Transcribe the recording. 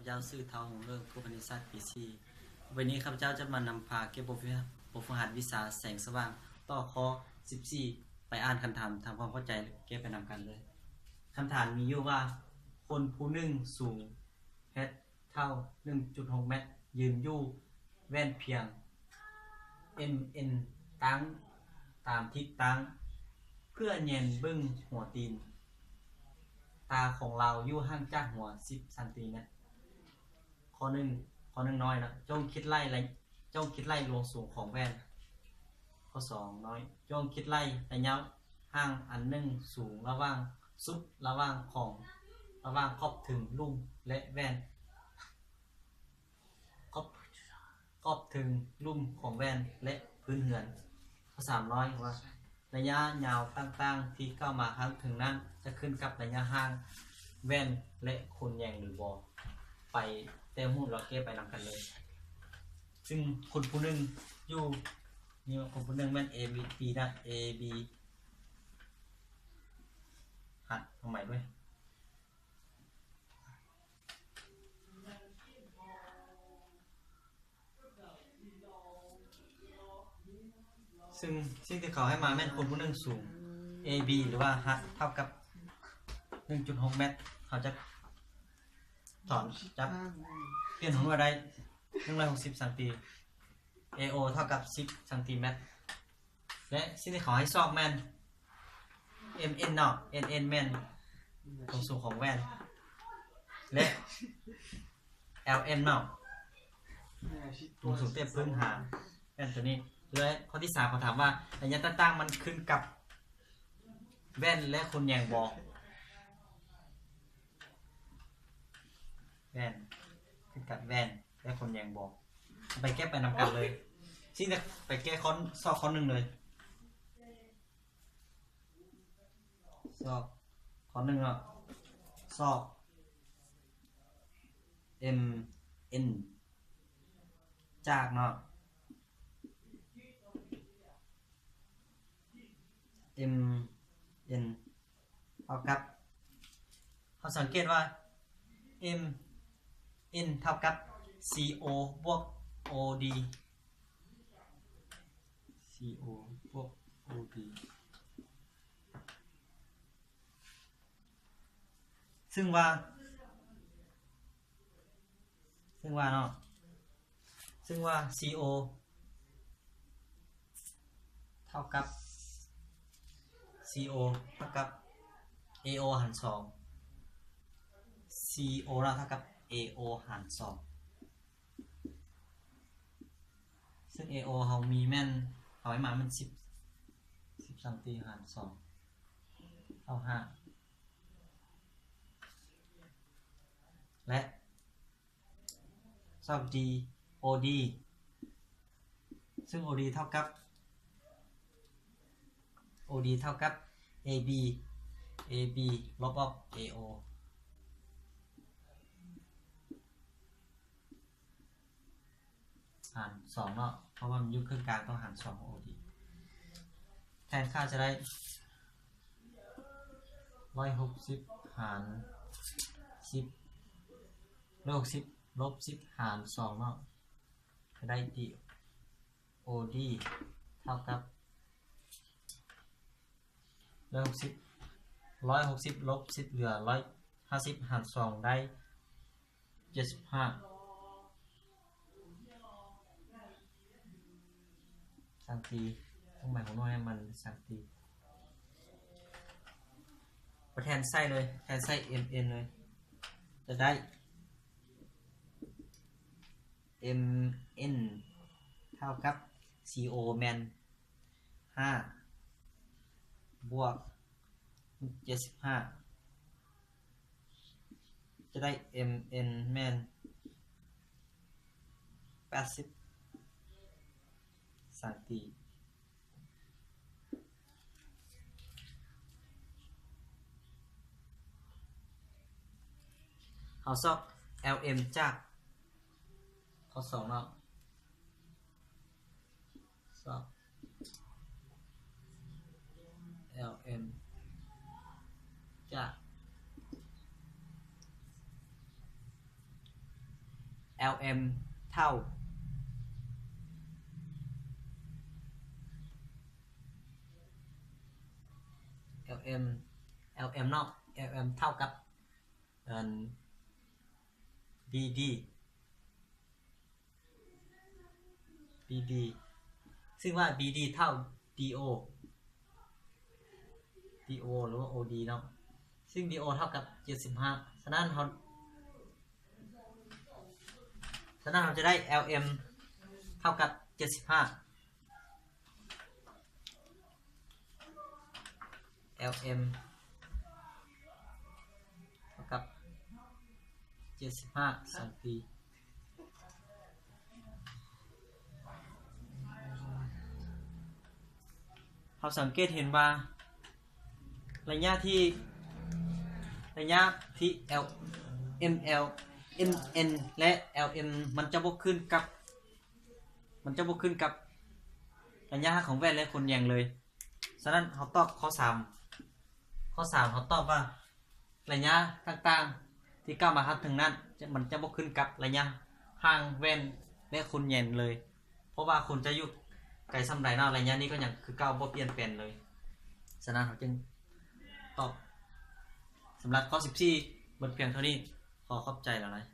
ເຈົ້າຊື່ ທ້າວ ຫົງເລີກ ຜູ້ຄະນິດສາດ ປີສີ່. ຕໍ່ໄປນີ້ ຂ້າພະເຈົ້າຈະມານຳພາແກ້ບົດຝຶກຫັດ ບົດຝຶກຫັດວິຊາແສງສະຫວ່າງ ຕໍ່ຂໍ້ສິບສີ່ ໄປອ່ານຄຳຖາມ ທຳຄວາມເຂົ້າໃຈ ແລະ ແກ້ໄປນຳກັນເລີຍ. ຄຳຖາມມີຢູ່ວ່າ ຄົນຜູ້ໜຶ່ງສູງແຮດເທົ່າ ໜຶ່ງຈຸດຫົກແມັດ ຢືນຢູ່ແວ່ນພຽງ ເອັມເອັນ ຕັ້ງຕາມທິດຕັ້ງ ເພື່ອແຍງເບິ່ງຫົວຕີນ. ຕາຂອງລາວຢູ່ຫ່າງຈາກຫົວ ສິບຊັງຕີແມັດ. ຂໍ້ໜຶ່ງ ຂໍ້ໜຶ່ງນ້ອຍເນາະ ຈົ່ງຄິດໄລ່ ແລະ ຈົ່ງຄິດໄລ່ລວງສູງຂອງແວ່ນ. ຂໍ້ສອງນ້ອຍ ຈົ່ງຄິດໄລ່ໄລຍະຫ່າງອັນໜຶ່ງສູງລະຫວ່າງ ສຸດລະຫວ່າງຂອງ ລະຫວ່າງຂອບເທິງລຸ່ມ ແລະ ແວ່ນ. ຂອບ ຂອບເທິງລຸ່ມຂອງແວ່ນ ແລະ ພື້ນເຮືອນ. ຂໍ້ສາມນ້ອຍວ່າ ໄລຍະຍາວຕ່າງໆທີ່ກ່າວມາຂ້າງເທິງນັ້ນ ຈະຂຶ້ນກັບໄລຍະຫ່າງແວ່ນ ແລະ ຄົນແຍງຫຼືບໍ່. ໄປແຕ້ມຮູບ ແລ້ວແກ້ໄປນຳກັນເລີຍ. ຊຶ່ງຄົນຜູ້ໜຶ່ງຢູ່ ນີ້ ຄົນຜູ້ໜຶ່ງແມ່ນ ເອ ບີ ນະ ເອ ບີ ຫັດເອົາໃໝ່ດ້ວຍ. ຊຶ່ງສິ່ງທີ່ເຂົາໃຫ້ມາແມ່ນຄົນຜູ້ໜຶ່ງສູງ ເອ ບີ ຫຼືວ່າ ຮັດ ເທົ່າກັບ ໜຶ່ງຈຸດຫົກແມັດ. ເຮົາຈະຖອນ ຈະປ່ຽນຫົວໄດ້ ໜຶ່ງຮ້ອຍຫົກສິບຊັງຕີ. ເອ ໂອ ເທົ່າກັບ ສິບຊັງຕີແມັດ. ແລະ ສິ່ງທີ່ເຂົາໃຫ້ຊອກແມ່ນ ເອັມ ເອັນ ເນາະ ເອັມ ເອັນ ແມ່ນຄວາມສູງຂອງແວ່ນ ແລະ ແອລ ເອັມ ເນາະ ຄວາມສູງເຕັມພື້ນຖານແວ່ນໂຕນີ້. ແລະ ຂໍ້ທີສາມ ເຂົາຖາມວ່າ ໄລຍະຕ່າງໆມັນຂຶ້ນກັບແວ່ນ ແລະ ຄົນແຍງບໍ່? ແວ່ນ ຄືກັບແວ່ນ ແລະ ຄົນແຍງບໍ່? ໄປແກ້ໄປນຳກັນເລີຍ. ຊິໄປແກ້ຂໍ້ ຊອກຂໍ້ໜຶ່ງເລີຍ. ຊອກຂໍ້ໜຶ່ງເນາະ ຊອກ ເອັມ ເອັນ ຈາກເນາະ ເອັມ ເອັນ ເທົ່າກັບ ເຮົາສັງເກດວ່າ ເອັມ ເອັນ ເທົ່າກັບ ຊີ ໂອ ບວກ ໂອ ດີ ຊີ ໂອ ບວກ ໂອ ດີ ຊຶ່ງວ່າ ຊຶ່ງວ່າເນາະ ຊຶ່ງວ່າ ຊີ ໂອ ເທົ່າກັບ ຊີ ໂອ ເທົ່າກັບ ເອ ໂອ ຫານສອງ ຊີ ໂອ ເນາະ ເທົ່າກັບ ເອ ໂອ ຫານສອງ. ຊຶ່ງ ເອ ໂອ ເຮົາມີແມ່ນ ເຮົາໃຫ້ມາແມ່ນ ສິບ ສິບຊັງຕີຫານສອງ ເທົ່າຫ້າ ແລະ ຊອກດີ ໂອ ດີ ຊຶ່ງ ໂອ ດີ ເທົ່າກັບ ໂອ ດີ ເທົ່າກັບ ເອ ບີ ເອ ບີ ລົບອອກ ເອ ໂອ ຫານສອງເນາະ ເພາະວ່າມັນຢູ່ເຄິ່ງກາງ ຕ້ອງຫານສອງ ໂອ ດີ ແທນຄ່າຈະໄດ້ ຮ້ອຍຫົກສິບ ຫານ ສິບ ຮ້ອຍຫົກສິບ ລົບ ສິບ ຫານສອງເນາະ ຈະໄດ້ ໂອ ດີ ເທົ່າກັບ ຮ້ອຍຫົກສິບ ຮ້ອຍຫົກສິບ ລົບ ສິບ ເຫຼືອ ຮ້ອຍຫ້າສິບ ຫານສອງ ໄດ້ ເຈັດສິບຫ້າ ສັງຕີ ເຄື່ອງໝາຍຫົວໜ່ວຍມັນສັງຕີ ໄປແທນໃສ່ເລີຍ ແທນໃສ່ ເອັມ ເອັນ ເລີຍ ຈະໄດ້ ເອັມ ເອັນ ເທົ່າກັບ ຊີ ໂອ ແມ່ນ ຫ້າ ບວກ ເຈັດສິບຫ້າ ຈະໄດ້ ເອັມ ເອັນ ແມ່ນ ແປດສິບ ສັງຕີ. ເຮົາຊອກ ແອລ ເອັມ ຈາກ ຂໍ້ສອງເນາະ ຊອກ ແອລ ເອັມ ຈາກ L M ເທົ່າ L M L M ເນາະ L M ເທົ່າກັບ ອັນ B D B D ຊຶ່ງວ່າ B D ເທົ່າ D O D O ຫຼືວ່າ O D ເນາະ ຊຶ່ງ D O ເທົ່າກັບເຈັດສິບຫ້າ ສະນັ້ນເຮົາ ສະນັ້ນເຮົາຈະໄດ້ L M ເທົ່າກັບເຈັດສິບຫ້າ L M ເທົ່າກັບເຈັດສິບຫ້າຊັງຕີ ເຮົາສັງເກດເຫັນວ່າ ໄລຍະທີ່ ໄລຍະທີ່ L M L M N ແລະ L M ມັນຈະບໍ່ຂຶ້ນກັບ ມັນຈະບໍ່ຂຶ້ນກັບໄລຍະຂອງແວ່ນ ແລະ ຄົນແຍງເລີຍ. ສະນັ້ນເຮົາຕອບຂໍ້ສາມ ຂໍ້ສາມເຮົາຕອບວ່າ ໄລຍະຕ່າງໆທີ່ກ່າວມາຂ້າງເທິງນັ້ນ ຈະ ມັນຈະບໍ່ຂຶ້ນກັບໄລຍະຫ່າງແວ່ນ ແລະ ຄົນແຍງເລີຍ ເພາະວ່າຄົນຈະຢູ່ໄກສ່ຳໃດເນາະ ໄລຍະນີ້ກໍຍັງຄືເກົ່າ ບໍ່ປ່ຽນແປງເລີຍ. ສະນັ້ນເຮົາຈຶ່ງຕອບ ສຳລັບຂໍ້ສິບສີ່ ໝົດພຽງເທົ່ານີ້. ຂໍຂອບໃຈຫຼາຍໆ.